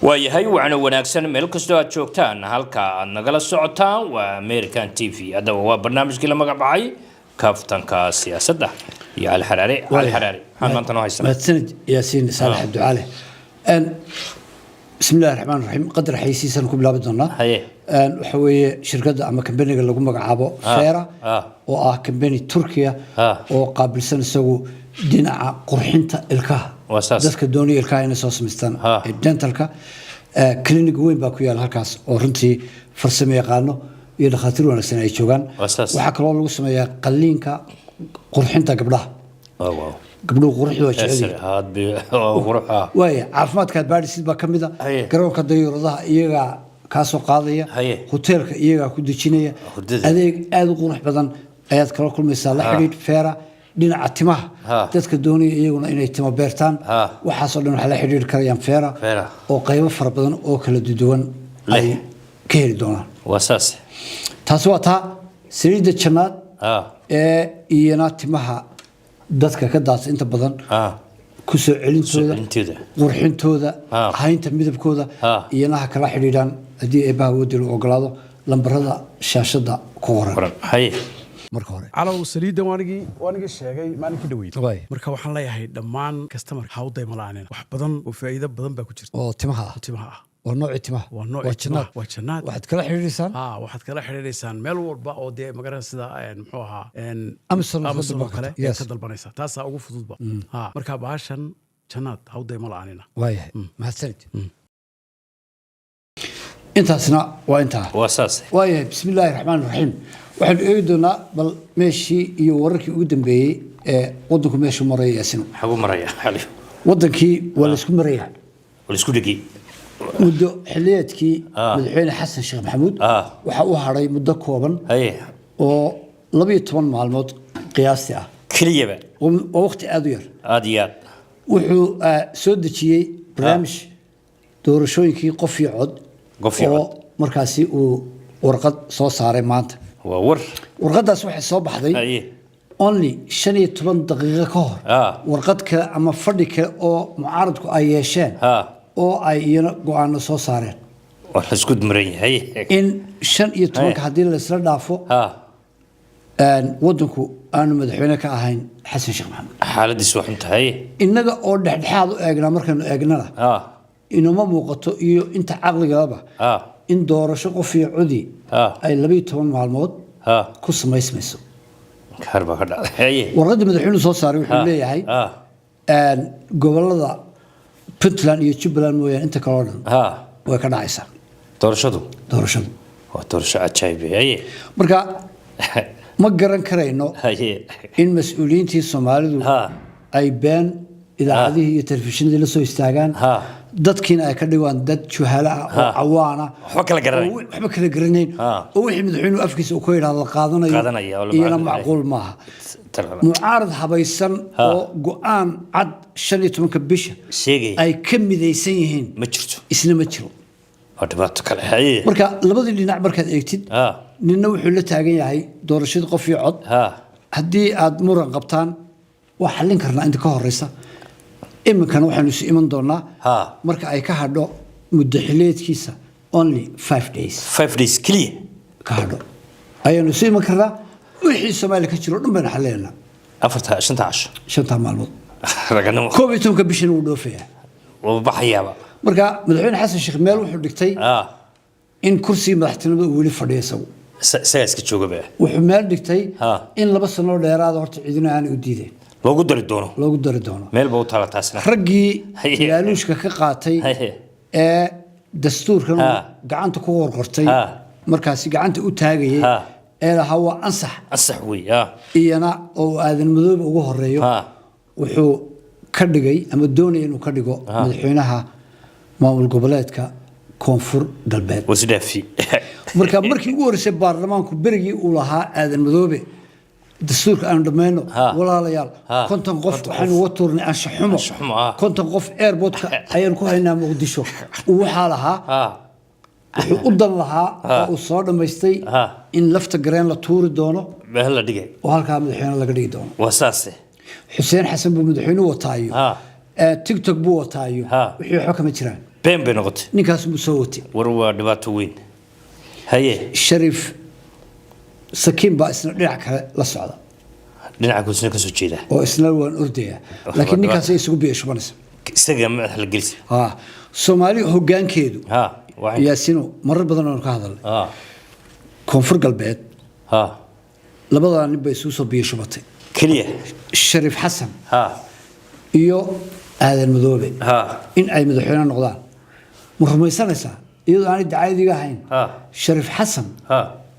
Waayahay, wacno wanaagsan meel kastoo aad joogtaan. Halka aad nagala socotaan waa American TV. Haddaba waa barnaamijkii la magac baxay Kaftanka Siyaasadda iyo Cali Xaraare. Cali Xaraare, maxaad maanta noo haysanaa? Mahadsanid, Yaasiin Saalax Ducaale. Bismi illahi raxmaan raxiim. Qadar xaysiisan ku bilaabi doonaa. Haye. Waxa weeye shirkadda ama kambaniga lagu magacaabo Fera oo ah kambani Turkiya oo qaabilsan isagu dhinaca qurxinta ilkaha. Waa saas. Dadka doonaya ilkaha inay soo samaystaan ee dentalka, clinic weyn baa ku yaala halkaas oo runtii farsamo yaqaano iyo dhakhaatiir wanaagsan ay joogaan. Waa saas. Waxaa kaloo lagu sameeyaa qalliinka qurxinta gabdhaha. Gabdhuhu quruxdu waa jecel yihiin. Aad bi qurux ah. Waaya, caafimaadkaad baadhisid baa ka mid a. Garoonka dayuuradaha iyagaa kaa soo qaadaya. Hoteelka iyagaa ku dejinaya. Hurdada. Adeeg aada u qurux badan ayaad kala kulmaysaa. La xidhiidh Feera. Dhinaca timaha, dadka doonaya iyaguna inay timo beertaan, waxaasoo dhan waxay la xidhiidhi karayaan Feera Feera. oo qaybo fara badan oo kala duwan Leh. ay ka heli doonaan. Waa saas. Taasi waa taa. Saliidda Jannaad ee iyana timaha dadka ka daadsa inta badan ku soo celintooda, celintooda. qurxintooda, haynta midabkooda, iyana ha kala xidhiidhaan, haddii Eebbaha awoodda lagu ogolaado, lambarada shaashada ku qoran. Qoran, haye. Marka hore, Calow, saliiddan waanigii sheegay maalinkii dhaweyd. Waay. Marka waxaan leeyahay dhammaan customer ha u daymo la'aanin. Wax badan oo faa'iido badan baa ku jirta. Oo timaha ah. Timaha ah. Waa noocii timaha. Waa noocii Waa timaha. Jannaad. Waa Jannaad. Waxaad kala xidhiidhaysaan Ha, waxaad kala xidhiidhaysaan meel walba oo dee magaran sida muxuu ahaa Amazon ka Amazon oo dalban kale karto. ayaad ka dalbanaysaa. Taasaa ugu fududba. Ha, marka bahashan Jannaad ha u daymo la'aanina. Waayahay, mahadsanid. Intaasna waa intaa. Waa saas. Waayahay, bismi illaahi raxmaan raxiim. Waxaanu eegi doonaa bal meeshii iyo wararkii ugu dambeeyey ee wadanku meeshuu maraya, Yaasino. Xagu maraya, Cali? Wadankii waa laysku maraya. Waa la isku dhegey. Muddo xiliyeedkii madaxweyne Xasan Sheekh Maxamuud waxaa u hadhay muddo kooban oo 12 maalmood qiyaastii ah. Keliyaba. Waa waqti aada u yar. Aada iyo aad. Wuxuu soo dejiyey barnaamij doorashooyinkii qof iyo cod Qof iyo oo cod. markaasi uu warqad soo saaray maanta. Waa war. Warqaddaas waxay soo baxday only 15 daqiiqo ka hor warqad kale ama fadhi kale oo mucaaradku ay yeesheen oo ay iyana go-aano soo saareen. Waa la isku maran yahay. In 15-ka haddii laysla dhaafo, wadanku aanu madaxweyne ka ahayn Xasan Sheekh Maxamuud. Xaaladiisu waa xun tahay. Innaga oo dhexdhexaad u eegnaa, markaynu eegnana, inuma muuqato iyo inta caqligalaba in doorasho qof iyo codi ay 12 maalmood ku samaysmayso. Kaar baa ka dhacday, haye. Warqaddii madaxweynuhu soo saaray wuxuu leeyahay gobolada Puntland iyo Jubbaland mooyaane, inta kale oo dhan way ka dhacaysaa doorashadu. Doorashadu. Waa doorasho cajaayib, haye. Marka ma garan karayno in mas-uuliyiintii Soomaalidu ay been idaacadihii iyo telefishinadii la soo istaagaan, dadkiina ay ka dhigaan dad juhalo ah oo cawaana Waxba kala garanayn. oo waxba kala garanayn oo wixii madaxweynuhu afkiisa uu ka yidhahdo la qaadanayo. Qaadanaya oo la iyana macquul macquul maaha. Mucaarad habaysan oo go-aan cad 15-ka bisha sheegaya ay ka midaysan yihiin ma jirto. Isna ma jiro. Waa dhibaato kale, haye. Marka labadii dhinac markaad eegtid, ninna wuxuu la taagan yahay doorashadii qof iyo cod. Haddii aad muran qabtaan, waa xallin karnaa inta ka horeysa. Iminkana waxaynu isu iman doonaa marka ay ka hadho muddo xileedkiisa only 5 days. 5 days keliya. Ka hadho ayaanu isu iman karnaa. Wixii Soomaaliya ka jiro o dhan baynu xalinaynaa. Afarta shanta casho. Shanta maalmood. Raganimo. 11-ka bishana wuu dhoofayaa. Waa baxayaaba. Marka madaxweyne Xasan Sheekh meel wuxuu dhigtay in kursigii madaxtinimada uu weli fadhiyo isagu. Isagaa iska joogaba. Wuxuu meel dhigtay in 2 sanoo dheeraada horta cidina aanay u diideen. Loogu dari doono. Loogu dari doono. Meel ba u taala taasna. Raggii laaluushka ka qaatay ee dastuurkan gacanta ku qorqortay, markaasi gacanta u taagayay ee lahaa waa ansax, ansax wey. Iyana oo Aadan Madoobe ugu horeeyo, wuxuu ka dhigay ama doonaya inuu ka dhigo madaxweynaha maamul goboleedka Koonfur Galbeed. Wasdhaafi. Marka markii ugu horreysay baarlamaanku berigii uu lahaa Aadan Madoobe dastuurka aanu dhammayno, walaalayaal, 50 qof 50. Waxaynu uga tuurnay anshaxumo. Anshaxumo. 50 qof airportka ayaanu ku haynaa Muqdisho. Uu waxaa lahaa, wuxuu u dan lahaa oo uu soo dhammaystay in Lafta Gareen la tuuri doono meel la dhigay oo halkaa madaxweyne laga dhigi doono. Waa saase. Xuseen Xasan buu madaxweynuhu wataayo, TikTok buu wataayo, wixii waxba kama jiraan. Been bay noqotay. Ninkaas buu soo watay. War waa dhibaato weyn, haye. Shariif Sakiin baa isna dhinac kale la socda. Dhinaca kuusna ka soo jeeda. Oo isna waan ordaya, laakiin ninkaasay isugu biyo shubanaysa. Isaga madaxa la gelisa. Soomaali hoggaankeedu, ha waa Yaasino, marar badan oonu ka hadalnay, Koonfur Galbeed labadaa nin bay isugu soo biyo shubatay. Keliya. Shariif Xasan iyo Aadan Madoobe in ay madaxweyne noqdaan, ma rumaysanaysaa iyadoo aanay dacaayadiga ahayn? Shariif Xasan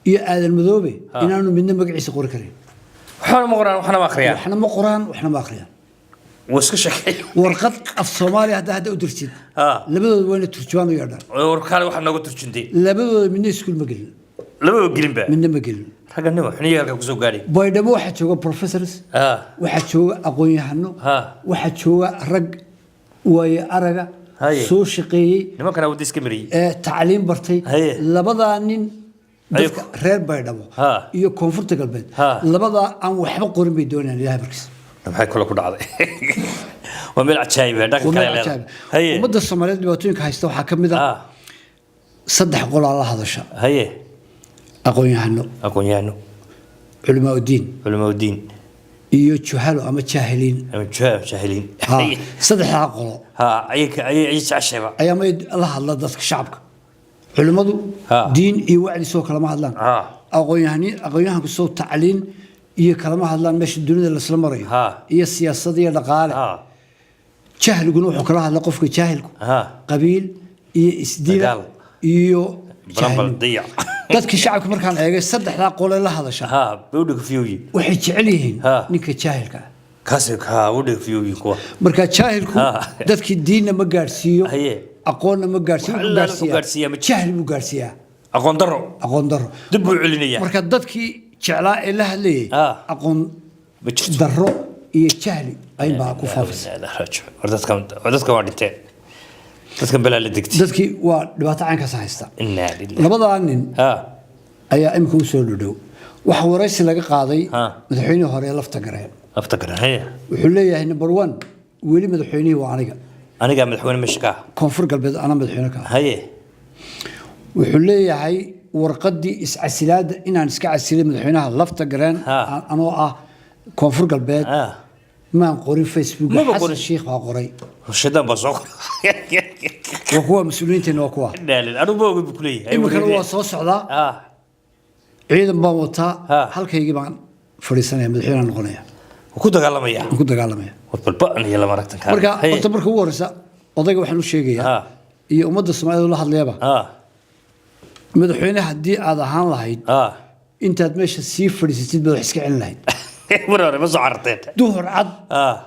iyo Aadan Madoobe inaanu midna magaciisa qori karin. Waxna ma qoraan, waxna ma akhriyaan. Waxna ma qoraan, waxna ma akhriyaan. Wuu iska sheekay. Warqad af Soomaaliya hadda u dirtid, labadooda waa inay turjubaan u yeedhaan. Warkaale waxaa nooga turjuntay. Labadooda midna iskuul ma gelin. Lababa gelinba. Midna ma gelin. Ragganimo xuniya halka kusoo gaadhay. Baydhabo waxaa jooga professors, waxaa jooga aqoon-yahano, waxaa jooga rag waaye araga, soo shaqeeyey, nimankana wadda iska mariyey, ee tacliim bartay. Labadaa nin dadka reer Baydhabo iyo Koonfurta Galbeed, labadaa aan waxba qorin bay doonayaan, Ilahay markiis. Maxay kule ku dhacday? Waa meel cajaayib ah, dhaqan Waa kale meel leedahay. cajaa'ib. Ummadda Soomaaliyeed dhibaatooyinka haysta waxaa ka mid ah saddex qolaa la hadasha: aqoon-yahano, aqoon-yahano, culamaa udiin, culamaa udiin, iyo juhalo ama jaahiliin. Ama jaahiliin. Saddexdaa qolo ayay ayay ayay jeceshayba. ayaa may la hadla dadka shacabka. Culimmadu diin iyo wacdi soo kalama hadlaan. Aqoon-yahanku soo tacliin iyo kalama hadlaan meesha dunida laisla marayo iyo siyaasad iyo dhaqaale. Jahliguna wuxuu kala hadlaa qofka jaahilku qabiil iyo isdila Dagaal. iyo Balambal jaahilnimo. Dayac. Dadkii shacabka markaan eegay, saddexdaa qole la hadasha bay u dhegfiyooyin. waxay jecel yihiin ninka jaahilka ah. Kaasi u dhegfiyooyin kuwa. Marka jaahilku dadkii diinna ma gaadhsiiyo, aqoonna ma gaadhsiiyo, Wax wuxuu allaale wuxuu gaadhsiiyaa ma jiro. jahli buu gaadhsiiyaa. Aqoon darro. Aqoon darro. Dib buu celinayaa. Marka dadkii jeclaa ee la hadlayay aqoon ma jirto. darro iyo jahli ayunbaa ku faafisa. War dadkan waa dhinteen, dadkan balaa la degtay. Dadkii waa dhibaato caynkaas haysta. Innaa lillahi. Labadaa nin ayaa imika u soo dhodhow. Waxaa waraysi laga qaaday madaxweynihii hore ee Lafta Gareen. Lafta Gareen, haye. Wuxuu leeyahay, number one, weli madaxweynihii waa aniga. Anigaa madaxweyne meesha ka ah. Koonfur Galbeed anaa madaxweyne ka ah. Wuxuu leeyahay, warqadii iscasilaada inaan iska casilay madaxweynaha Lafta Gareen anoo ah Koonfur Galbeed maan qorin Facebook. Maba Xasan qorin. Sheikh baa qoray. Shaytaan baa soo qoray. Waa kuwa mas-uuliyiinteena, waa kuwa. Innaa lillahi, anigu ma ogi buu kuleeyahay. Iminkana waa soo socdaa, ciidan baan wataa, halkaygii baan fadhiisanaya, madaxweynaan noqonaya. Wuu ku dagaalamaya. Waan ku dagaalamaya. War balba'an iyo lama aragtan kaa. Marka horta marka ugu horeysa odayga waxaan u sheegayaa iyo ummadda Soomaalida la hadlayaba, madaxweyne haddii aad ahaan lahayd, intaad meesha sii fadhiisatid baad wax iska celin lahayd. Mar hore ma soo cararteen. Duhur cad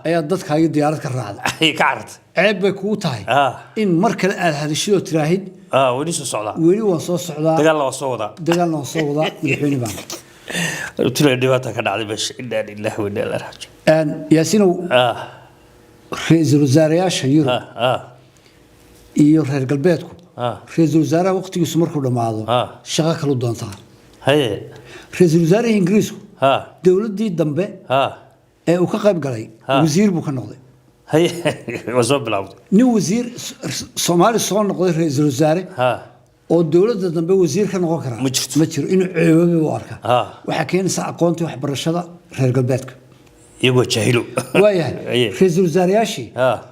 ayaa dadkaaga diyaarad ka raacda. Ay ka carartay. Ceeb bay kugu tahay in mar kale aad hadashidoo tiraahid, weli soo socdaa. Weli waan soo socdaa. Dagaalna waa soo wadaa. Dagaalna waan soo wadaa, madaxweyne baan. Tula dhibaata ka dhacday meesha. Innaa lillahi wa innaa ilaihi raaji'uun. Yaasinow, ra-iisul wasaareyaasha Yurub iyo reer galbeedku, ra-iisul wasaaraha waqtigiisu markuu dhammaado shaqo kalu doontaa. Ra-iisul wasaarihii Ingiriisku dowladdii dambe ee uu ka qayb galay wasiir buu ka noqday. Haye, waa soo bilowday. Nin wasiir Soomaali soo noqday ra-iisul wasaare oo dowladda dambe wasiir ka noqon karaa Ma jirto. Ma jiro, inuu ceeboobay u arkaa. Waxaa keenaysaa aqoontii waxbarashada reer galbeedka. Iyagoo jaahilo. Waayahay, ra-iisul wasaareyaashii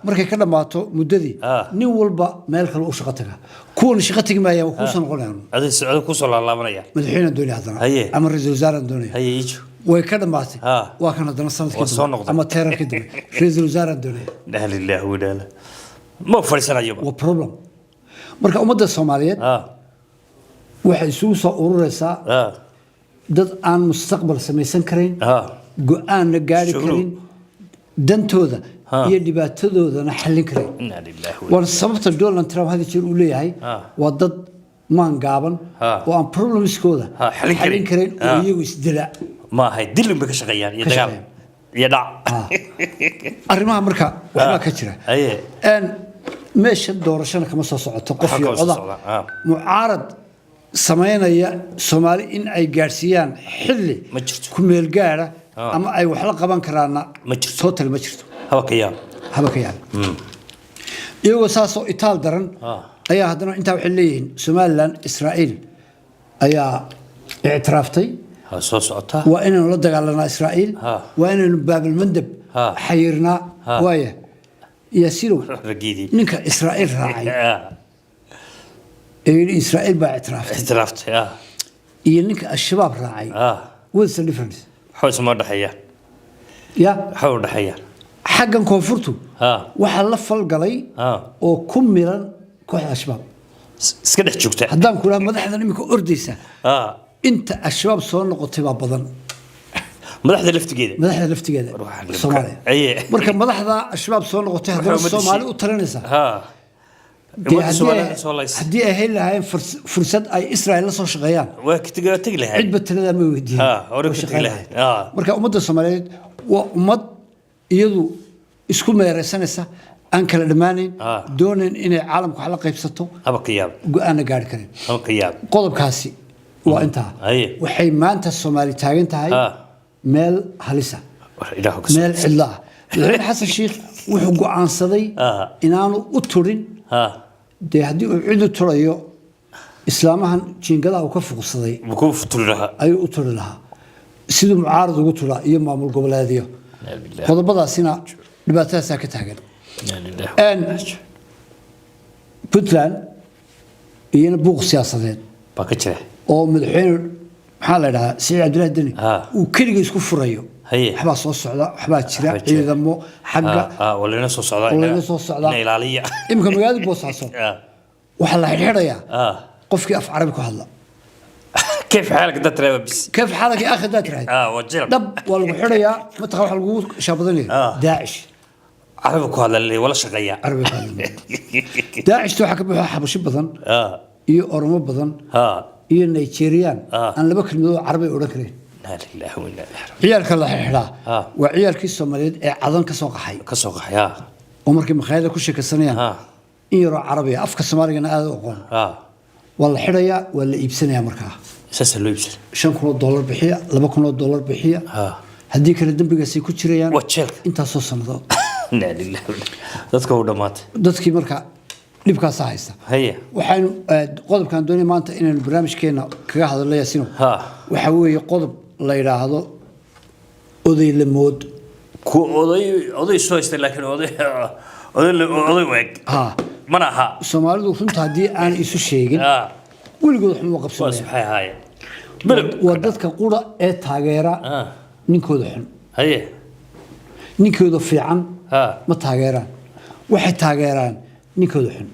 markay ka dhammaato muddadii, nin walba meel kale u shaqo tagaa. Kuwan shaqo tegi maayaan, waa kuusoo noqonayaan. Adig socdo kusoo laalaabanaya. Madaxweynaan doonaya haddana ama ra-iisul wasaaraan doonaya. Haye, ijo. Way ka dhammaatay, waa kan haddana sanadkii Waa soo dambe noqday. ama teerarkii dambe ra-iisul wasaaraan doonaya. Innaa lillahi wa innaa ilaihi, ma fadhiisanayoba. Waa problem. Marka ummadda Soomaaliyeed waxay isugu soo ururaysaa dad aan mustaqbal samaysan karayn, go-aanna gaari Shughul. karin, dantooda iyo dhibaatadoodana xallin karayn. Innaa lillahi wa Waana sababta Donald Trump had iyo jeer uu leeyahay waa dad maan gaaban oo aan problemskooda xallin karin. xallin karin oo iyagu isdila. Ma ahay, dilin bay ka shaqeeyaan iyo Ka dagaal shaqeeyaan. iyo dhac. Arrimaha marka waxbaa ka jira. Meesha doorashana kama soo socoto qof Waxba iyo kama soo coda. socdaan, Mucaarad samaynaya Soomaali in ay gaadhsiiyaan xilli Ma jirto. ku meel gaara ama ay wax la qaban karaana Ma jirto. Total ma jirto. Haba ka yaab. Haba ka yaab. Iyagoo saasoo itaal daran ayaa haddana intaa waxay leeyihiin Somaliland Israa'iil ayaa ictiraaftay. Ha soo socotaa. Waa inaynu la dagaalanaa Israa'iil. Waa inaynu Baabalmandab xayirnaa. Waaya Yaasirow, ragiidii ninka Israa'iil raacay ee yidhi Israa'iil baa ictiraaftay ictiraaftay iyo ninka Al-Shabaab raacay, what's the difference? Waxba isma dhexeeyaan. Ya. Waxba u dhexeeyaan. Xaggan koonfurtu waxaa la falgalay oo ku milan kooxda Al-Shabaab. Iska dhex joogta. Haddaan ku idhaha madaxdan imika ordaysa, inta Al-Shabaab soo noqotay baa badan. Madaxda laftigeeda. Madaxda laftigeeda. Waxaan Soomaaliya. Aye. Marka madaxda Al-Shabaab soo noqotay haddana Waxaa ummadda Soomaali u talinaysa. Dee Ummadda Soomaaliyeed soo laysa. Haddii ay heli lahaayeen fursad ay Israel la soo shaqeeyaan, waa ka tegi, waa tegi lahayd. Cidba taladaa ma weydiin. Hore Way ka tegi shaqeyn lahayd. lahayd. Marka ummadda Soomaaliyeed waa ummad iyadu isku meereysanaysa, aan kala dhammaanayn, doonayn inay caalamka wax la qaybsato, Haba ka yaab. go-aanna gaari karin. Haba ka yaab. Qodobkaasi waa intaa. Haye. Waxay maanta Soomaali taagan tahay meel halisa, War Ilaahu ka soo. meel cidlo ah. Madaxweyne Xasan Sheikh wuxuu go'aansaday inaanu u turin. Dee haddii uu cid u turayo, islaamahan jiingadaha uu ka fuqsaday buu ku futuri lahaa. Ayuu u turi lahaa, siduu mucaarad ugu turaa iyo maamul goboleedyo. Inna lillahi. Qodobadaasina dhibaatadaasaa ka taagan. Inna lillahi. Puntland iyana buuq siyaasadeed baa ka jira. Oo madaxweyne, maxaa la idhahaa, Siciid Cabdillahi Deni uu keligii isku furayo. Waxbaa soo socda, waxbaa jira. Waxbaa jira. Ciidamo xagga waa layna soo socdaa. Waa layna soo socdaa. Ina ilaaliya. Iminka magaalada Boosaaso waxaa la xidhxidhayaa qofkii af Carabi ku hadla. كيف حالك ده ترى بس. كيف حالك يا اخي daa tirahayd, waa jirab. dhab waa lagu xidhayaa. Mataqan waxa lagu shaabadanaya? Daacish. Carabi ku hadla wala shaqeeya. Carabi ku hadla. Daacishta waxaa ka buuxa Xabashi badan iyo Oromo badan iyo Nigerian aan laba kelmadood oo Carabi odhan karin. Inna lillahi wa inna ilaihi raaji'uun. Ciyaalka la xidhaa waa ciyaalkii Soomaaliyeed ee Cadan ka soo qaxay ka soo qaxay oo markay makhaayada ku sheekaysanayaan in yaroo Carabiya, afka Soomaaligana aada u aqoon, waa la xidhayaa, waa la iibsanayaa markaa. Saasaa loo iibsada. $5,000 bixiya, $2,000 bixiya, haddii kale dembigaasay ku jirayaan Waa jeelka. intaasoo sannadood. Inna lillahi wa inna, dadka u dhamaatay. Dadkii marka dhibkaasa haysta. Waxaynu qodobkaan doonay maanta inaynu barnaamijkeena kaga hadalno, Yaasino, waxaa weeye qodob la yidhaahdo oday lamood. Ku oday oday soo haystay, laakiin oday oday oday u eg mana aha. Soomaalidu runta haddii aan isu sheegin, weligood waxma waa qabsanaya. Maxay ahaayeen beleb. Waa dadka qura ee taageera ninkooda xun. Ninkooda fiican ma taageeraan, waxay taageeraan ninkooda xun.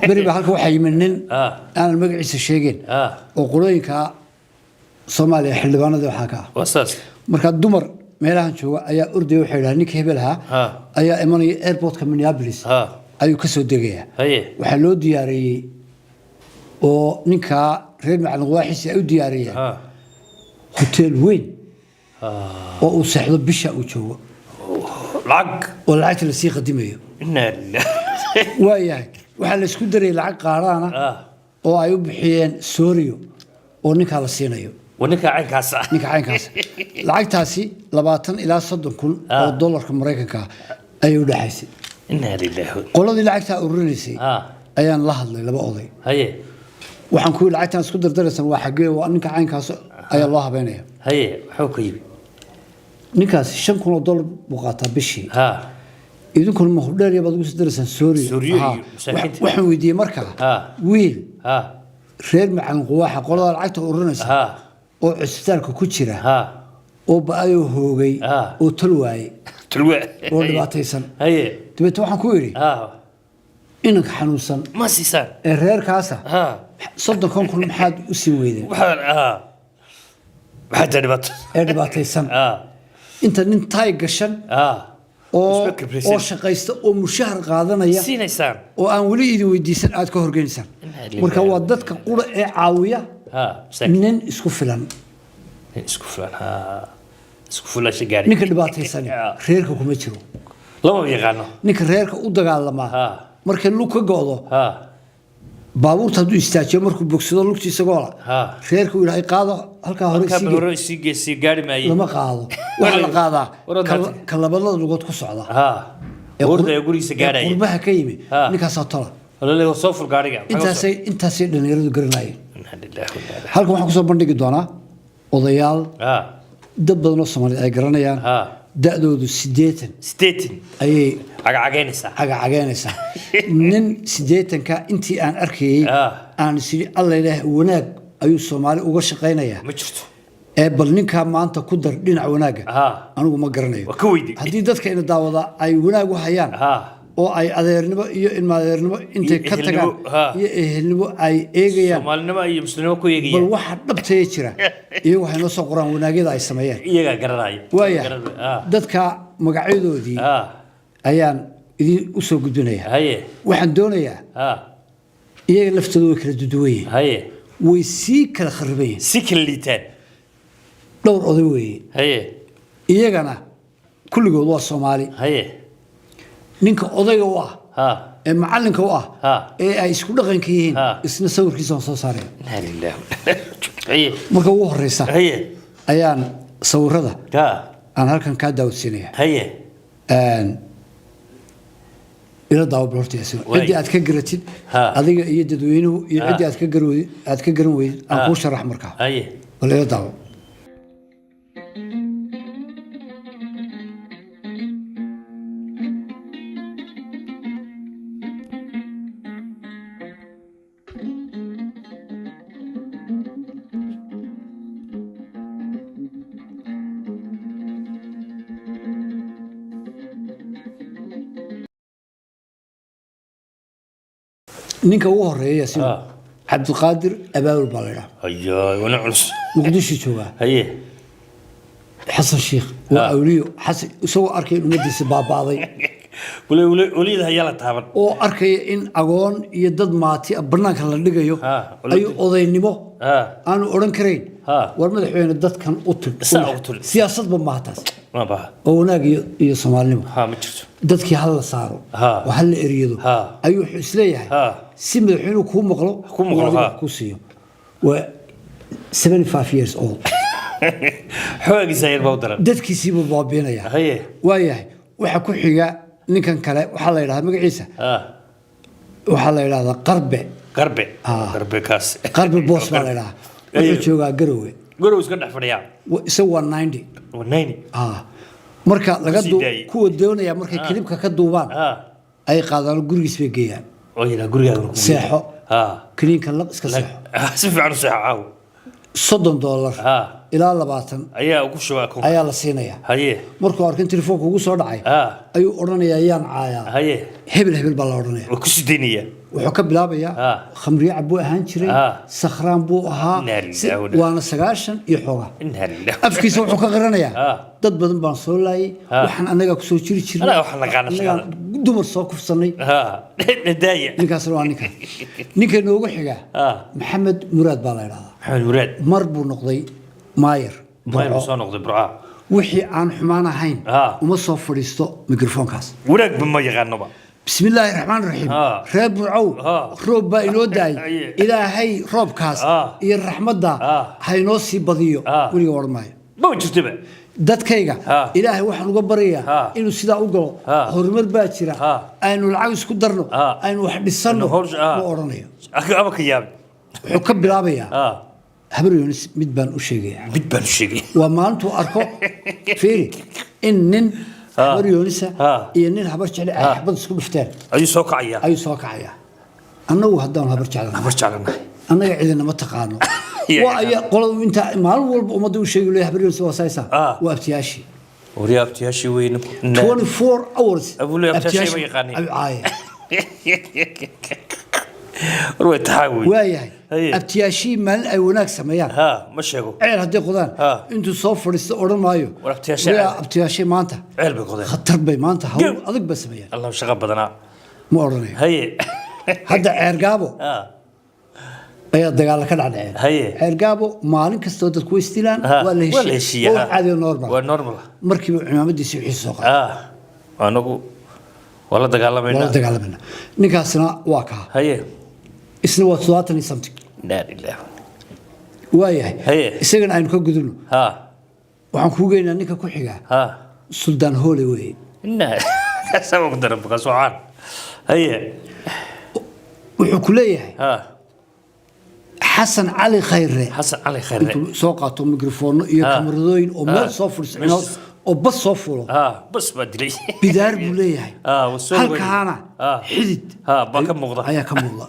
Beri baa halka waxaa yimid nin aanan magaciisa sheegeen oo qolooyinka Soomaaliya xildhibaanadii waxaa ka ah. Waa saas. Marka dumar meelahan jooga ayaa ordaya, waxay yidhaha ninka hebel ahaa ayaa imanaya airportka Minneapolis ayuu ka soo degayaa. Waxaa loo diyaariyey oo ninkaa reer Macalin Waaxisi ay u diyaariyeen hotel weyn oo uu seexdo bisha uu joogo. Lacag. Oo lacagta lasii qadimayo. Inna lillahi. Waayahay, waxaa la isku darayay lacag qaaraana oo ay u bixiyeen sooriyo oo ninkaa la siinayo. Waa ninka caynkaas ah. Ninka caynkaas lacagtaasi 20 ilaa 30 kun oo dollarka Maraykanka ah ayay u dhexaysay. Inna lillahi. Qoladii lacagtaa ururinaysay ayaan la hadlay, laba oday. Waxaan ku yidhi, lacagtaan isku dardaraysan waa xaggee? Waa ninka caynkaas ayaa loo habeynaya. Haye, waxuu ka yimi? Ninkaasi $5,000 buu qaataa bishii. Idinkuna ma hudheer baad ugu sii daraysaan sooriyo? Sooriyo iyo masaakiinta. Waxaan weydiiyey markaa wiil reer Macalin Quwaaxa, qolada lacagta ururinaysa, oo cusbitaalka ku jira oo ba-ayoo hoogay oo tol waayey tulwe oo dhibaataysan. Dabeetna waxaan ku idhi, inanka xanuunsan ma siisaan ee reerkaasa 30kan kun maxaad u siin weydeen? Waxaa maxaa taa dhibaato Ee dhibaataysan inta nin taay gashan oo Isba kibraysan. oo shaqaysta oo mushahar qaadanaya siinaysaan oo aan weli idin weydiisan aad ka horgeynaysaan. Inna lillahi. Marka waa dadka qura ee caawiya masaakiin. nin isku filan. Nin isku filan, isku filaasha gaari. Ninka dhibaataysan reerka kuma jiro. Lama yaqaano. Ninka reerka u dagaalamaa markay lug ka go'do, baabuurta hadduu istaajiyo markuu bogsado lugta isagoo la reerka uu ilaahay qaado halkaa hore halkaa sii bal hore sii geesii gaari maaye. Lama qaado, waxaa la qaadaa Waran ka labada lugood ku socda. Ee Hurdaya gurigiisa ee gaadhaya. Qurbaha ka yimi. Ninkaasaa tola. Olole soo fur gaadhiga. Intaasay dhalinyaradu garanayeen. Inna lillahi wa inna ilaihi. Halkan waxaan kusoo bandhigi doonaa odayaal dad badan oo Soomaaliyeed ay garanayaan. Da'doodu 80 80 ayay cagacagaynaysaa. Cagacagaynaysaa. Nin 80-ka intii aan arkayey aan isiri, "Alla ilaah, wanaag ayuu Soomaali uga shaqaynayaa." Ma jirto. Ee bal ninkaa maanta ku dar dhinac wanaagga, anigu ma garanayo. Waa ka weydi. Haddii dadka ina daawada ay wanaag u hayaan oo ay adeernimo iyo ilmaadeernimo intay iyo ka tagaan ehelnimo, ha. iyo ehelnimo ay eegayaan, Soomaalinimo iyo muslimnimo ku bal eegayaan, waxa dhabtaya jira iyagu waxay noo soo qoraan wanaagyada ay sameeyeen. Iyagaa garanaya. Waayahay, dadka magacyadoodii ayaan idin u soo gudbinayaa. Waxaan doonayaa, iyaga laftooda way kala duduwan yihiin, way sii kala khariban yihiin, si kala liitaan. Dhowr oday weeye. Iyagana kulligood waa Soomaali. Ninka odayga u ah ee macallinka u ah ee ay isku dhaqanka yihiin, isna sawirkiisa waan soo saaraya. Inna lillahi wa inna ilaihi raaji'uun. Marka ugu horeysa ayaan sawirada aan halkan kaa daawodsiinaya. Ila daawo bal horta, Yaasiin. Waay. Ciddii aad ka garatid adiga iyo dadweynuhu iyo ciddii aad ka garan weydid aan kuu sharax markaa. Bal ila daawo. Ninka ugu horeeya, Yaasiin, Cabdiqaadir Abaawil baa la idhaha. Hayo, wana culus. Muqdisho joogaa. Xasan Sheikh waa awliyo. Xasan isagoo arkaya in ummadiisa baaba'day wali wali walida hayaa la taaban oo arkaya in agoon iyo dad maati ah bannaanka la dhigayo, ayuu odaynimo aanu odhan karayn, "War madaxweyne, dadkan u tug." Saa ugu tug. Siyaasadba maaha taas Ma baha. oo wanaag iyo Soomaalinimo. Ma jirto. Dadkii ha la saaro oo ha la eriyado ayuu wuxuu isleeyahay si madaxweynuhu kuu maqlo Kuu maqlo, oo adiga ha. kuu siiyo. Waa 75 years old. Xoogiisa yar baa u daran. Dadkiisiibuu baabiinaya. Waayahay, waxa ku xiga ninkan kale, waxaa la yidhahdaa magaciisa, waxaa la yidhahdaa Qarbe. Garbe. Garbe kaas. Qarbe Boos baa la yidhahdaa. Wuxuu joogaa Garowe. Garow iska dhex fadhiyaa. Isagu waa 90. Waa 90. Marka laga Kusii daayay. kuwa doonaya markay kilibka ka duubaan ay qaadaan, gurigiis bay geeyaan. Oo yidhaa gurigaaga ku Seexo. Kiniinka laq, iska seexo. Si fiican u seexo caaw. $30 ilaa 20 ayaa ugu shubaa kun ayaa la siinayaa. Markuu arkin telefoonka ugu soo dhacay ayuu odhanayaa, "Yaan caayaa?" Hebel hebel baa la odhanaya. Waa ku sii daynaya. Wuxuu ka bilaabayaa, khamriye cab buu ahaan jiray, sakhraan buu ahaa. Inna lillahi wa inna- Waana 90 iyo xoogaa. Inna lillahi. Afkiisa wuxuu ka qiranayaa, "Dad badan baan soo laayay, waxaan annagaa kusoo jiri jirnay, Annagaa waxaan naqaana annagaa shaqada." dumar soo kufsanay. Nadaaya. Ninkaasna waa ninka. Ninka noogu xiga Maxamed Muraad baa la idhahdaa. Maxamed Muraad. Mar buu noqday maayar Mayr Burco. soo noqday Burca. Wixii aan xumaan ahayn uma soo fadhiisto mikrofoonkaas. Wanaagba ma yaqaanoba. Bismi illaahi raxmaan raxiim, reer Burcow, roob baa inoo daay, Ilaahay roobkaas iyo raxmadda ha inoo sii badiyo, weliga odhan maayo. Ma jirtoba. Dadkayga Ilaahay waxaan uga baryayaa inuu sidaa u galo, horumar baa jira, aynu lacag isku darno, aynu wax dhisanno, ma odhanayo. Ama ka yaabay. Wuxuu ka bilaabayaa, "Habar Yoonis mid baan u sheegayaa." Mid baan u sheegay. Waa maalintuu arko, fiiri, in nin Habar Yoonisa iyo nin Habar Jecle ay xabad isku dhufteen ayuu soo kacayaa. Ayuu soo kacayaa. "Annagu haddaan Habar Jeclanahay, Habar jeclanahay, annaga cidinama taqaano." Waa aya qoladu intaa maalin walba ummadda u sheegi leeyahay Habar Yoonis waa saysaa, waa abtiyaashii. Waryaa, abtiyaashii weyne. 24 hours. Abuu leeyahay, abtiyaashii ma yaqaaniin. Ayuu caayay. War way taxaa wey. Waayahay, abtiyaashii maalin ay wanaag sameeyaan, ma sheego. Ceel hadday qodaan, intuu soo fadhiisto odhan maayo, "War abtiyaashii "Waryaa, abtiyaashii maanta ceel bay qodeen, khatar bay maanta hawl Gew. adag bay sameeyaan." Allah shaqo badanaa. Ma odhanayo. Hadda Ceergaabo ayaa dagaalla ka dhacdhaceen. Ceergaabo maalin kastoo dadku way istilaan, waa la waa la heshiiyey, heshiiyaa. waa wax caadi oo normal. Waa normal. Markiiba cimaamadiisi wixiisa soo qaaday. Anagu waa la Waa la dagaalamayna. dagaalamayna. Ninkaasna waa kaa. Isna waa 70 iyo something. Inaa lillahi. Waayahay, isagana aynu ka gudubno. Waxaan kuu geynaa ninka ku xigaa. Suldaan Hoole weeye. Inaa Sabab ku daran bakaas waa caan. Haye. Wuxuu ku leeyahay Ha. Xasan Cali Khayre Xasan Cali Khayre intuu soo qaato mikrofoonno iyo kamaradooyin oo meel soo fursa oo bas soo fulo. Ha, bas baa dilay. Bidaar buu leeyahay. Ah, wuu soo halkaana Ah. xidid Ha, baa ka muuqda. Ayaa ka muuqda.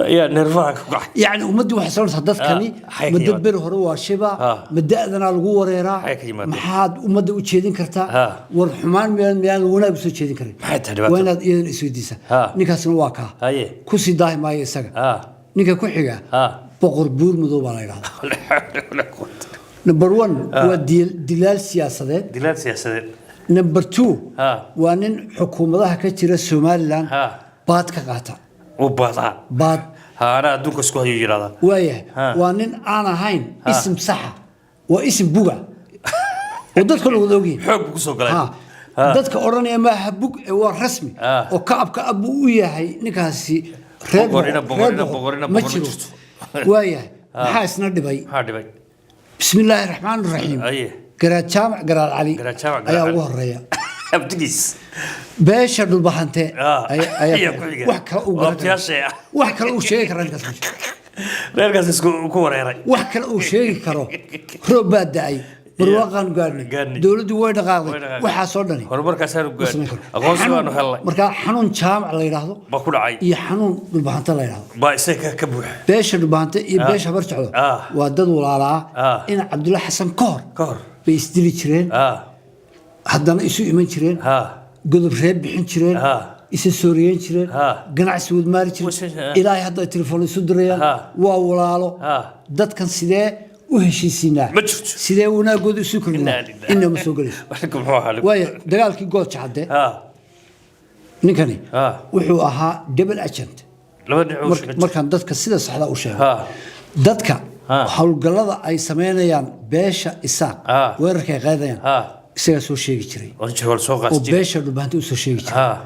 Ayaa neerfaha ku kacay. Yacni ummaddii waxay soconaysaa dadkani Ah, xay ka ma dad yimaadeen. beri hore waa shiba, Ah. ma da'danaa lagu wareeraa? Xay ka yimaadeen. Maxaad ummadda u jeedin kartaa? Ah. War xumaan miyaan wanaag usoo jeedin karin? Maxay tahay dhibaatada? Waa inaad iyadan isweydiisaa. Ah. Ninkaasina waa kaa. Haye. Kusii daahi maayo isaga. Ninka ku xiga Boqor Buur Madow baa la yidhahdaa. La xawla walaa quwwata. Number one waa dilaal siyaasadeed. Dilaal siyaasadeed. Number two waa nin xukuumadaha ka jira Somaliland baad ka qaata. U baadaa. Baad. Ha, anaa adduunka isku hayo yidhahdaa. Waayahay. Waa nin aan ahayn isim saxa, waa isim buga oo dadka la wada ogyihin. Xoog buu kusoo galay. Ha. Dadka odhanaya maaha bug ee waa rasmi oo kacab kacab buu u yahay ninkaasi reer Boqorina, boqor, reer boqorina, boqor boqorina, ma boqor ma jiro. jirto. Waayahay, maxaa isna dhibay? Maxaa dhibay? Bismi illaahi raxmaan raxiim. Aye. Garaad Jaamac Garaad Cali Garaad Jaamac Garaad ayaa Cali. ugu horeeya. Abdigiis. Beesha Dhulbahante ayaa ayaa ku xiga. wax kale uu Waa garan karo. abtiyaashay ah. Wax kale uu sheegi kara ninkaas ma jiro. Reerkaas isku ku wareeray. Wax kale uu sheegi karo, roob baa da'ay, barwaaqaanu gaadhnay, Gaadhnay. dowladdu way Way dhaqaaqday, dhaqaaqday. waxaasoo dhani Horumarkaasaanu ma samayn gaadhnay. karo. Aqoonsi baanu helnay. Markaa xanuun Jaamac la yidhaahdo baa ku dhacay. Iyo xanuun Dhulbahante la yidhaahdo. Baa isaga ka buuxa. Beesha Dhulbahante iyo beesha Habar Jeclo waa dad walaalaa. In Cabdulla Xasan ka hor ka hor bay isdili jireen, haddana isu iman jireen, godob reeb bixin jireen, isa sooriyeyn jireen, ganacsi wadmaari jireen, ilaahay hadda ay telefoon isu dirayaan. Waa walaalo. Dadkan sidee u heshiisiinaa? Ma jirto. Sidee wanaagooda isu kordhinaa? Innaa lillaah. Inna ma soo gelayso. Warka muxuu ahaa? Waayo, dagaalkii Gooja Cadde ninkani wuxuu ahaa double agent. Laba dhinac uu shaqo. Markaan dadka sida saxda u sheego, dadka howlgallada ay samaynayaan beesha Isaaq, weerarka ay qaadayaan, isagaa soo sheegi jiray Oran jiray, waa la soo oo qaasi jiray. beesha Dhulbahante usoo sheegi jiray.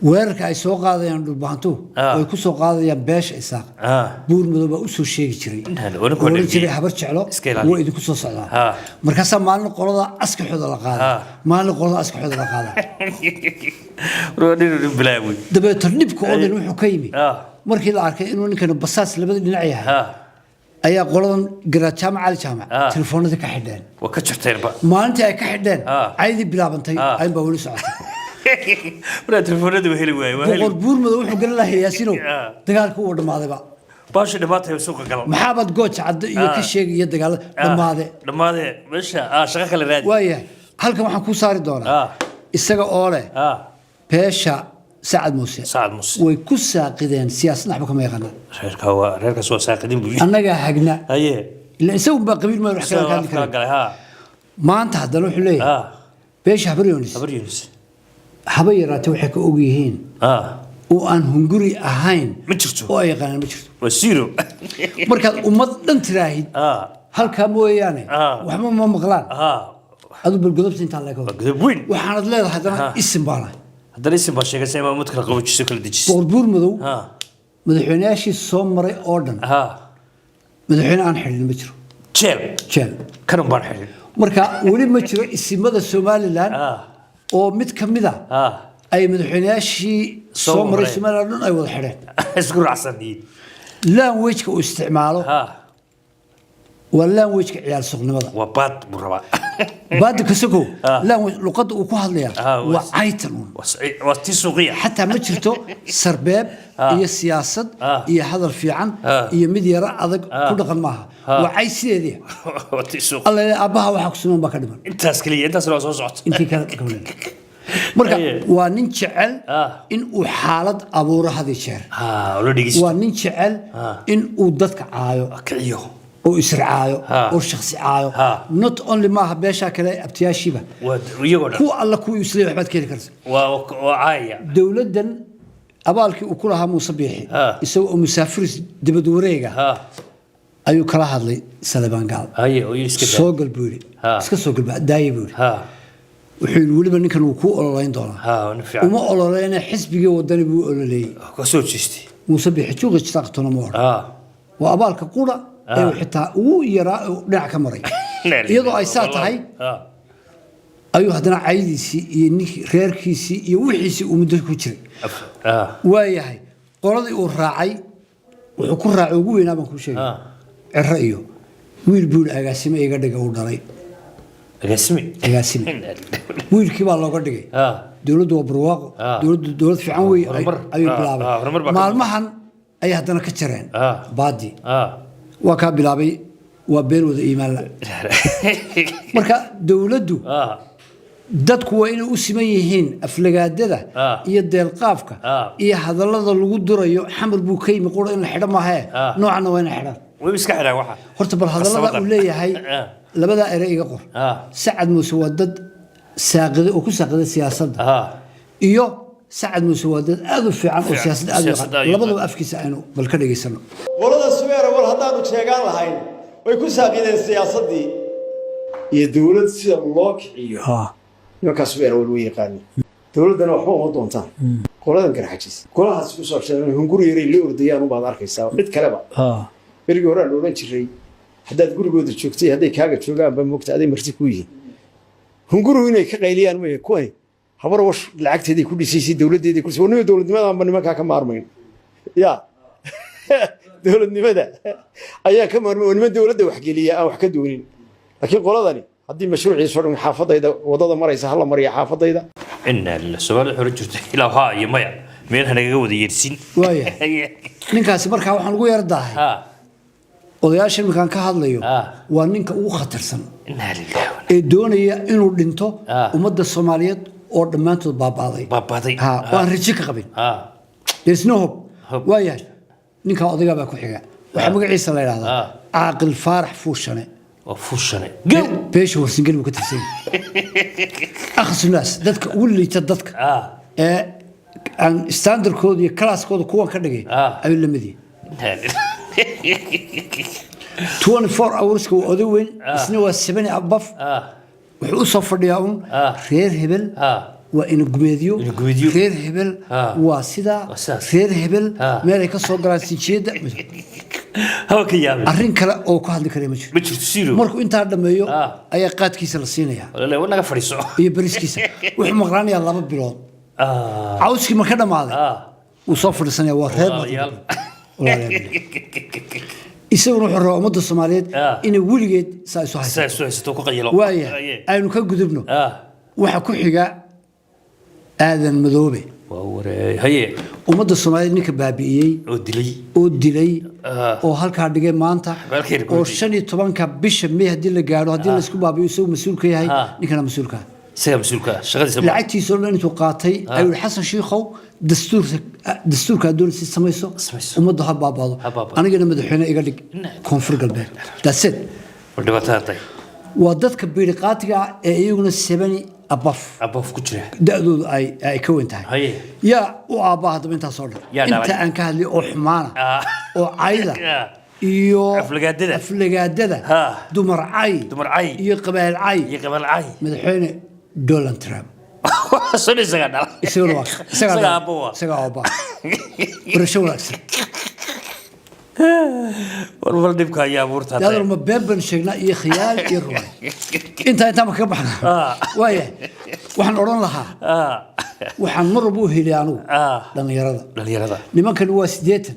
Weerarka ay soo qaadayaan Dhulbahantu oo ay ku soo qaadayaan beesha Isaaq, Buur Madow baa usoo sheegi jiray. Intaan oran ku Oo oran dhergey. jiray Habar Jeclo Iska ilaali. waa idinku soo socdaa. Markaasaa maalin qolada askaxooda la qaada, maalin qolada askaxooda la qaada. War nin nin bilaaway. Dabeeto dhibka oo dhan wuxuu ka yimi markii la arkay inuu ninkani basaas labada dhinac yahay ayaa qoladan Garaad Jaamac Cali Jaamac telefoonadii ka xidheen. Waa ka jarteenba. Maalintii ay ka xidheen caydii bilaabantay ayun baa weli socotay. Waraa telefoonadii waa heli waayey, waa heli. Boqor Buur Madow wuxuu garan lahaa, Yaasinow, dagaalku uu dhammaadayba. Baasha dhibaatay suuqa gal. Maxaabaad Gooja Cadde iyo ka sheegi iyo dagaalada dhammaade? Dhammaade meesha shaqo kale raadi. Waayahay, halkan waxaan kuu saari doonaa isaga oo leh beesha Sacad Muuse Sacad Muuse way ku saaqideen siyaasad, waxba kama yaqaanaan. Reerka waa reerkaas waa saaqidin buu yidhi. Annagaa hagna. Haye. Ila isagu baa qabiil ma wax kala Isaga kaadi afkala karin. galay ha. Maanta haddana wuxuu leeyahay beesha Habar Yoonis Habar Yunus haba yaraatee waxay ka og yihiin oo aan hunguri ahayn ma jirto. oo ay yaqaanaan ma jirto. Waa zero. Markaad ummad dhan tiraahid halkaa mooyaane waxba ma maqlaan, adu bal godobta intaa laga waa wado. godob weyn. Waxaanad leedahay haddana isim baanahay. Haddana isim baa sheegaysa imaa ummad kala qabojiso, kala dejiso. Boqor Buur Madow madaxweynayaashii soo maray oo dhan madaxweyne aan xidhin ma jiro. Jeel. Jeel. Kanun baan xidhin. Marka weli ma jiro isimada Somaliland oo mid ka mid a ay madaxweynayaashii soo soo maray maray. Somaliland dhan ay wada xidheen. Isku raacsan yihiin. Language-ka uu isticmaalo waa language-ka ciyaal suuqnimada. Waa baad buu rabaa. Baada kasokow, language luqadda uu ku hadlayaa waa caytan uun. Waa tii suuqiya. Xataa ma jirto sarbeeb iyo siyaasad iyo hadal fiican iyo mid yaro adag ku dhaqan maaha, waa cay sideedii. Waa tii suuq. Alla aabbaha waxaa ku suman baa ka dhiman. Intaas keliya, intaasna waa soo socota. Intii kale gabdhan marka Aye. waa nin jecel in uu xaalad abuuro had iyo jeer. Ula dhegeysto. Waa nin jecel in uu dadka caayo kiciyo oo isracaayo oo shakhsi caayo. Not only maaha beeshaa kale, abtiyaashiiba, waa iyagoo dhan. Kuwa alla kuwii isleeyahay waxbaad ka heli karta. Waa caaya. Dowladdan abaalkii uu ku lahaa Muuse Biixi, isagoo oo musaafiris dibad wareega ayuu kala hadlay Salebaan Gaal. Haye, oo iska daa. Soo gal buu yidhi. Iska soo gal daaye buu yidhi. Wuxuu yidhi weliba ninkan wuu kuu ololeyn doonaa. Waa nin fiican. Uma ololeyna, xisbigii Wadani buu u ololeeyey. Ka soo jeestay. Muuse Biixi juuqi jitaaqtona ma odhan. Waa abaalka qura ee uu xitaa ugu yaraa uu dhinac ka maray. Iyadoo ay saa tahay Ayuu haddana caydiisii iyo ninkii reerkiisii iyo wixiisii uu muddo ku jiray. Waayahay, qoladii uu raacay wuxuu ku raacay ugu weynaa baan kuu sheegay. Ciro iyo wiil buu yidhi agaasime iga dhiga uu dhalay. Agaasime. Agaasime wiilkii baa looga dhigay. Dowladdu waa barwaaqo. Dowladdu dowlad fiican wey. Horumar. Ayuu bilaabay. Horumar baa ka Maalmahan ayay haddana ka jareen baadi. Waa kaa bilaabay, waa been wada iimaan la. Marka dowladdu dadku waa inay u siman yihiin aflagaadada iyo deelqaafka iyo hadallada lagu durayo. Xamar buu ka yimi qura in la xidho maahee. Noocanna waa inay xidhaan. Way iska xidhaan waxa. Horta bal hadallada Qasabadan. uu leeyahay labadaa ere iga qor. Sacad Muuse waa dad saaqiday oo ku saaqiday siyaasadda iyo Sacad Muuse waa dad aad u fiican oo siyaasadda aad u Siyaasadda yaqaan. aad u Labadaba afkiisa aynu bal ka dhegaysano. Qolada Subeera war haddaanu sheegaan lahayn way ku saaqideen siyaasaddii Iyo dowlad sida loo kiciyo nimankaas Subeera wal way yaqaani. Dowladdana waxba uma doontaan. Qoladan Garxajis golahaas ku soo sheegan hunguri yaray la ordayaan ubaad arkaysaa cid kaleba. Berigii hore aan odhan jiray, haddaad gurigooda joogtay, hadday kaaga joogaanba, moogta aday marti ku yihiin, hungurigu inay ka qayliyaan maya. Kuwani habar wash lacagteeday ku dhisaysay, dowladdeeday ku dhisay. Warnima dowladnimadanba nimankaa ka maarmayn ya dowladnimada ayaan ka maarmay oo niman dowladda waxgeliya aan wax ka doonin. Laakiin qoladani haddii mashruucii soo dhan xaafadayda wadada maraysa hala mariya xaafadayda. Inna lillahi, Soomaalida xoro jirta ilaa haa iyo maya meel hanagaga wada yeersin. Waayahay, ninkaasi markaa waxaan ugu yar daahay odayaasha iminkaan ka hadlayo. Waa ninka ugu khatarsan Inna lillahi ee doonaya inuu dhinto ummadda Soomaaliyeed oo dhammaantood baabaaday. Baabaaday. Ha, oo aan rajo ka qabin. There's no hope. Hope. Waayahay, ninkaa odagaa baa ku xiga, waxaa magaciisa la yidhahdaa Caaqil Faarax Fuushane. Waa Fuushane gow. Beesha Warsangeli buu ka tirsan yahay. Akhasunaas dadka ugu liita, dadka ee aan standardkooda iyo classkooda kuwan ka dhigay ayuu la mid yahay. Inna lillahi. 24 hourska waa oday weyn, isna waa 70 above. Wuxuu u soo fadhiyaa un reer hebel waa ina gumeediyo. Ina gumeediyo. Reer hebel waa sidaa. Waa sidaas. Reer hebel meelay ka soo galaan sinjeeda. Hawa ka yaabay. Arrin kale oo ku hadli karaya ma jiro. Ma jirto, zero. Markuu intaa dhammeeyo ayaa qaadkiisa la siinayaa Walaalahay, war naga fadhiiso. iyo bariskiisa. Wuxuu maqlaanayaa 2 bilood. Cawskii ma ka dhammaaday, wuu soo fadhiisanaya, waa reer. Walaalayaal. Walaalayaal. Isaguna wuxuu rabaa ummadda Soomaaliyeed inay weligeed saa isu haysato. Saa isu haysato ku qayilo. Waaya, aynu ka gudubno. Waxaa ku xiga Aadan Madoobe. Waa waree, haye. Ummadda Soomaaliyeed ninka baabi'iyey oo dilay. Oo dilay oo halkaa dhigay maanta Halkii oo 15-ka bisha May haddii la gaadho, haddii laysku baabi'iyo, isagu mas-uul ka yahay. Ninkana mas-uulka ah. Isaga mas-uulka ah, shaqadiisa ma Lacagtiisoo dhan intuu qaatay ayuu yihi, "Xasan Shiikhow, dastuurka aad doonaysid samayso." Samayso. Ummaddu ha baabaado. Ha baaba'do. Anigana madaxweyne iga dhig Koonfur Galbeed. That's it. War dhibaatada tahay. Waa dadka biiriqaatiga ah ee iyaguna 70 above above ku jira. Da-doodu ay ka weyn tahay. Haye. Yaa u aabbaa haddaba intaasoo dhan? Yaa dhalay? Inta aan ka hadlay oo xumaana oo cayda iyo Aflagaadada. aflagaadada, dumar cay Dumar cay. iyo qabaal cay. Iyo qabal cay. Madaxweyne Donald Trump. Waxaasoo dhan isagaa dhalay. Isaguna waa isagaa Isagaa dhalay. aabbo waa. Isagaa aabba. Barasho wanaagsan. War bal dhibka ayaa abuurta. Yaadar ma been baan sheegnaa iyo khiyaal iyo ruwaay? Intaa ma kaga baxnaa. Waayahay, waxaan odhan lahaa, waxaan mar walba u helay anigu dhallinyarada. Dhalinyarada. Nimankan waa 80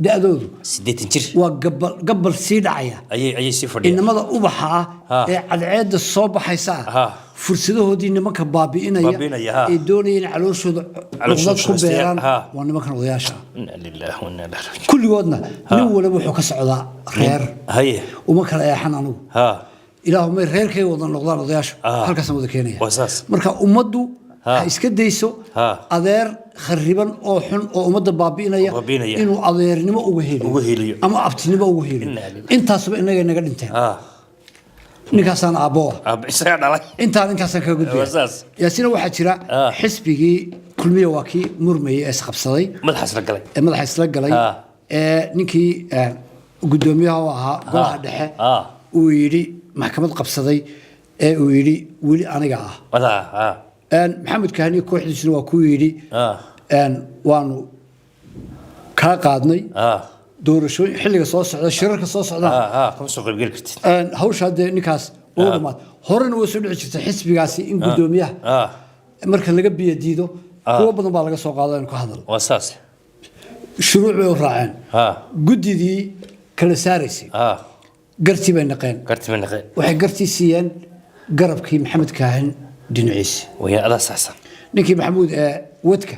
da-doodu. 80 jir. Waa gabal gabal sii dhacaya. Ayay sii fadhiyaan. Inamada ubaxa ah ee cadceedda soo baxaysa ah fursadahoodii nimanka baabi'inaya Baabi'inaya, ha. ee doonaya in calooshooda Calooshooda cuqdad ku shaqaystaan, beeraan ha. waa nimankan odayaasha ah. Inna lillahi wa inna ilaihi raaji'uun. Kulligoodna nin waliba wuxuu ka socdaa reer. Uma kala eexan anigu. Ilaahumay reerkay wada noqdaan odayaashu. Halkaasaan wada keenaya. Waa saas. Marka ummaddu ha iska dayso adeer khariban oo xun oo ummadda baabi'inaya Baabi'inaya. inuu adeernimo uga heliyo Uga heliyo. ama abtinimo uga heliyo. Inna lillahi. Intaasuba inagay naga dhinteen. Ninkaasaan aabbo ah. Isagaa dhalay. Intaan intaasaan kaga gudbaya. Waa saas. Yaasina, waxaa jira xisbigii Kulmiya waa kii murmayay ee isqabsaday. Madaxaas la galay. Ee madaxa isla galay ee ninkii guddoomiyaha u ahaa golaha dhexe uu yidhi maxkamad qabsaday ee uu yidhi weli aniga ah. Wadaa. Maxamed Kahani kooxdiisuna waa kuu yidhi waanu kaa qaadnay doorashooyin xilliga soo socda, shirarka soo socdaan. Kama soo qaybgeli kartid. Hawsha dee ninkaas Oo dhamaatay. Horena way soo dhici jirtay xisbigaasi in guddoomiyaha marka laga biyo diido, kuwo badan baa laga soo qaado in ka hadal. Waa saas. Shuruuc bay u raaceen. Guddidii kala saaraysay gartii bay naqeen. Garti ma naqe. Waxay gartii siiyeen garabkii Maxamed Kaahin dhinaciisa. Waya adaa saxsan. Ninkii Maxamuud ee wadka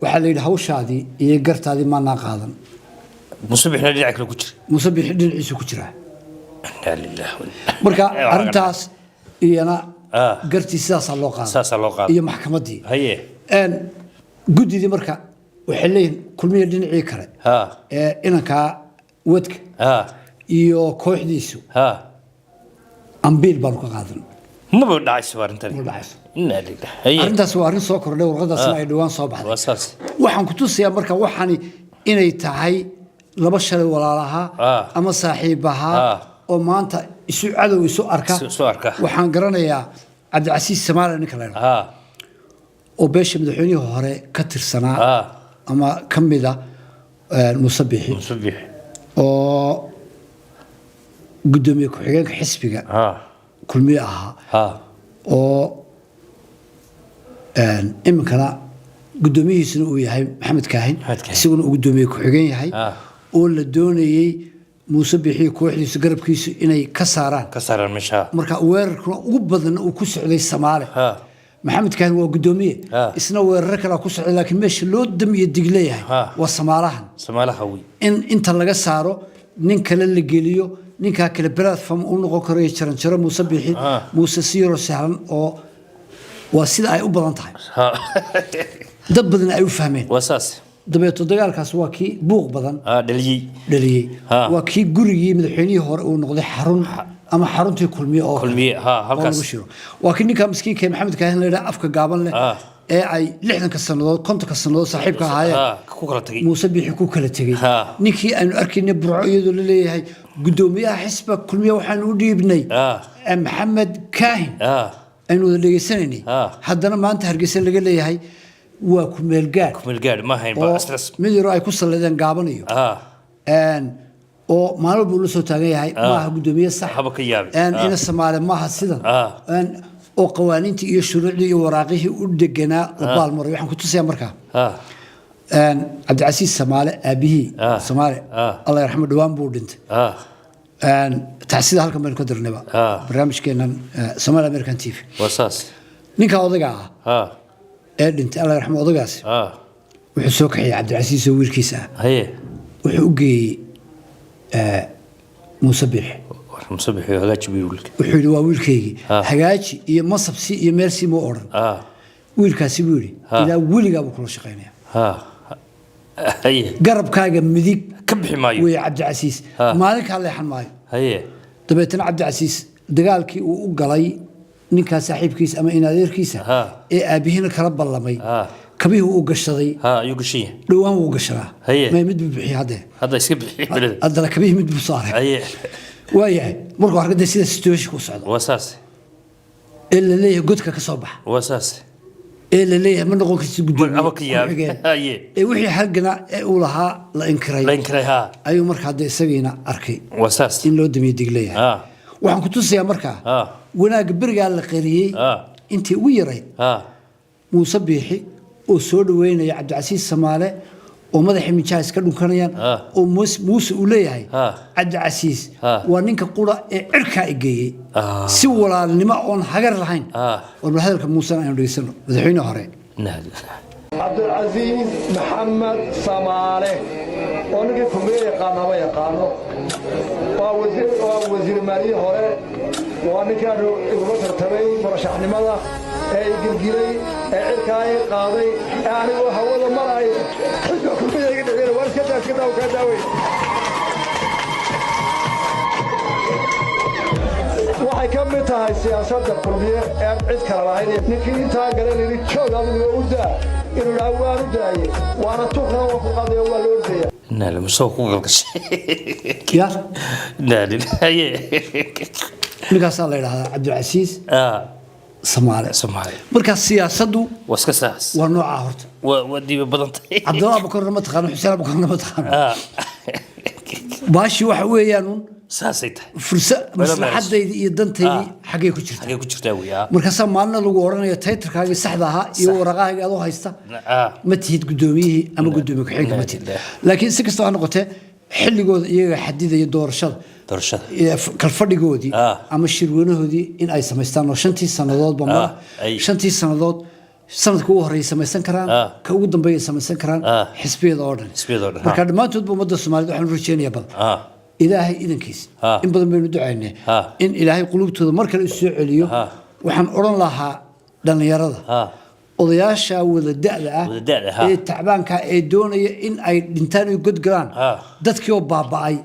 waxaa la yidhi hawshaadii iyo gartaadii maanaa qaadan. Musubixna dhinaca kale ku jira. Muuse Bixi dhinaciisa ku jiraa. Inna lillahi wa inna. Marka arrintaas iyana gartii sidaasaa loo qaaday. Saasaa loo qaaday. Iyo maxkamaddii. Haye. Guddidii marka waxay leeyihiin Kulmiya dhinacii kale ee inankaa wadka iyo kooxdiisu ambiil baanu ka qaadan. Maba dhacayso arrintani. Ma dhacayso. Inna lillahi. Haye. Arrintaas waa arrin soo kordhay, warqadaasna ay dhowaan soo baxday. Waa saas. Waxaan ku tusayaa marka waxani inay tahay laba shalay walaalahaa ama saaxiibahaa oo maanta isu cadow isu arka. Isu arka. Waxaan garanayaa Cabdicasiis Samaale ninka la yidhahdo oo beesha madaxweynihii hore ka tirsanaa ama ka mida Muuse Bixi Musubix oo guddoomiye ku-xigeenka xisbiga Kulmiye ahaa oo iminkana guddoomiyihiisuna uu yahay Maxamed Kaahin. Maxamed Kaahin. Isaguna uu guddoomiye ku-xigeen yahay oo la doonayey Muuse Bixiyo kooxdiisu garabkiisu inay ka saaraan. Ka saaraan meesha. Marka weerarkuna ugu badanna uu ku socday Samaale. Maxamed Kaahin waa guddoomiye, isna weeraro kalea ku socday, laakiin meesha loo dam iyo dig leeyahay waa Samaalahan. Samaalaha wey. In inta laga saaro nin kale la geliyo, ninkaa kale platform u noqon karayo jaranjaro Muuse Bixi. Muuse si yaroo sahlan oo waa sida ay u badan tahay dad badan ay u fahmeen. Waa saas. Dabeeto dagaalkaas waa kii buuq badan dhaliyey. Dhaliyey. Ha. Waa kii gurigii madaxweynihii hore uu noqday xarun ama xaruntii Kulmiye oo kale. Kulmiye, ha, oo halkaas. lagu shiro. Waa kii ninka miskiinka ee Maxamed Kaahin la yidhaha afka gaaban leh ee ay 60-ka sannadood, 50-ka sannadood saaxiibka ahaayeen ku kala tagay. Muuse Biixi ku kala tegey. Ninkii aynu arkaynay Burco iyadoo la leeyahay guddoomiyaha xisba Kulmiye waxaanu u dhiibnay Maxamed Kaahin aynu wada dhegaysanaynay, haddana maanta Hargeysa laga leeyahay waa ku meelgaad. Kumeelgaadh ma hayn ba oo stress. Mid yaroo ay ku salladeen gaabanayo oo maalin walba uu la soo taagan yahay maaha guddoomiye sax. Haba ka yaabi. Ina Soomaali maaha sidan. Oo qawaaniintii iyo shuruucdii iyo waraaqihii u deganaa la baalmaray. Waxaan ku tusayaa markaa Cabdicasiis Samaale aabihii Samaale, Allah yarxamo, dhawaan buu dhintay. Tacsida halkan baynu ka dirnayba barnaamijkeenan Somali American TV. Waa saas. Ninka odayga ah ee dhintay, Allah yarxamo odaygaasi, wuxuu soo kaxiyey Cabdicasiis oo wiilkiisa ah. Haye. Wuxuu u geeyey Muuse Biixi. War Musubix hagaaji buu wiilka. Wuxuu yidhi waa wiilkaygii, hagaaji iyo masabsi iyo meelsi muu odhan. Wiilkaasi buu yidhi ilaa weligaa buu kula shaqaynaya. Haye. Garabkaaga midig ka bixi maayo. Weeye Cabdicasiis, maalinkaa leexan maayo. Haye. Dabeetana Cabdicasiis dagaalkii uu u galay ninkaa saaxiibkiisa ama inadeerkiisa ee aabihiina kala ballamay, kabihii uu gashaday ayuu gashan yahay. Dhowaan wuu gashadaa. Haye. May mid buu bixiyey haddee. Hadda iska bixi beleda. Haddana kabihii mid buu saaray. Haye. Waayahay, markuu arkay dee sida situation ku socdo waa saas ee la leeyahay godka ka soo baxa, waa saas ee la leeyahay ma noqon kartid guddoomiye Aba ka yaabi. ku-xigeen, Haye. ee wixii halgana ee uu lahaa la inkiray, La inkiray ha. ayuu markaa dee isagiina arkay Waa saas. in loo damiye dig leeyahay. Waxaan ku tusayaa markaa wanaagga berigaa la qariyey intii ugu yarayd Muuse Biixi oo soo dhaweynaya Cabdicasiis Samaale oo madaxii mijaha iska dhunkanayaan oo Muuse uu leeyahay Cabdicasiis waa ninka qura ee cirkaa i geeyey si walaalnimo oon hagar lahayn. War bal hadalka Muusena aynu dhegeysano, madaxweyne hore. Inna lillahi. Cabdulcasiis Maxamed Samaale oo ninkii Kulmiye yaqaanaba yaqaano, waa wasiir maaliye hore, waa ninkaanu igula tartamay murashaxnimada ee i gilgilay ee cirkaa i qaaday ee anigoo hawada maray xisba Kulmiya iga dhexeena waar iska daa, iska daa, kaa daawey. Waxay ka mid tahay siyaasadda Kulmiye ee aan cid kale lahayn. Ninkii intaa galan yidhi joog adigu u daa, inuu idhaha waan u daayey, waana tuqna waan ku qaadaya, waa la ordaya. Inna lillahi, musoo ku galgashay. Ya. Inna lillahi. Haye. Ninkaasaa la yidhahdaa Cabdilcasiis Samaale. Soomaali. Marka siyaasaddu waa iska saas. Waa noocaa horta. Waa diiba badan tahay. Cabdalla Abakorna ma taqaano, Xuseen Abakorna ma taqaano. Baashi waxa weeyaan un Saasay tahay. Fursa maslaxadaydii iyo dantaydii xaggay ku jirta? Xagee ku jirtaa wey, ah. Markaasaa maalina lagu odhanaya taytarkaagii saxda ahaa iyo waraqahaagii adoo haysta ma tihid guddoomiyihii ama guddoomiye ku-xigeenka ma tihid. Laakiin si kastaba ha noqotee, xilligooda iyaga xadidaya doorashada. Doorashada. Iyo kalfadhigoodii ama shirweynahoodii in ay samaystaan oo 5-tii sannadoodba mar, 5-tii sannadood sanadka ugu horreeya samaysan karaan, ka ugu dambeeya samaysan karaan, xisbiyada oo dhan. Xisbiyada oo dhan, Marka dhammaantoodba ummadda Soomaaliyeed waxaan u rajeynayaa bal Ilaahay idankiis, in badan baynu ducaynay, in Ilaahay qulubtooda mar kale isu soo celiyo. Waxaan odhan lahaa dhallinyarada, odayaasha wada da'da ah Wada da'da, ha. ee tacbaanka ee doonaya in ay dhintaan oo god galaan, dadkii oo baaba'ay,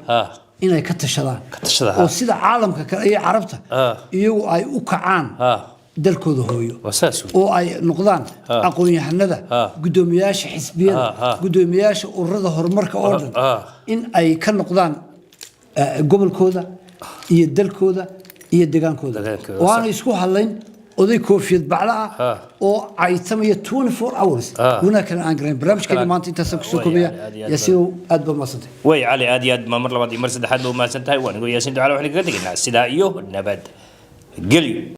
inay ka tashadaan. Ka tashada, ha. Oo sida caalamka kale iyo Carabta iyagu ay u kacaan dalkooda hooyo Waa saas wey. oo ay noqdaan aqoon-yahanada, guddoomiyaasha xisbiyada, guddoomiyaasha ururada horumarka oo dhan, in ay ka noqdaan gobolkooda iyo dalkooda iyo degaankooda, Degaankooda, oo aanay isku hadlayn oday koofiyad bacla ah oo caytamaya 24 hours, wanaag kale aan garayn. Barnaamijkeena maanta intaasaan kusoo Way, koobaya. aad iyo aad. Yaasiinow, aad baa mahadsantay. Way Cali, aad iyo aad ma mar labaad iyo mar saddexaad ba umahadsan tahay. Waan igoo Yaasiin Ducaale, waxaan kaga tegaynaa sidaa iyo nabad gelyo.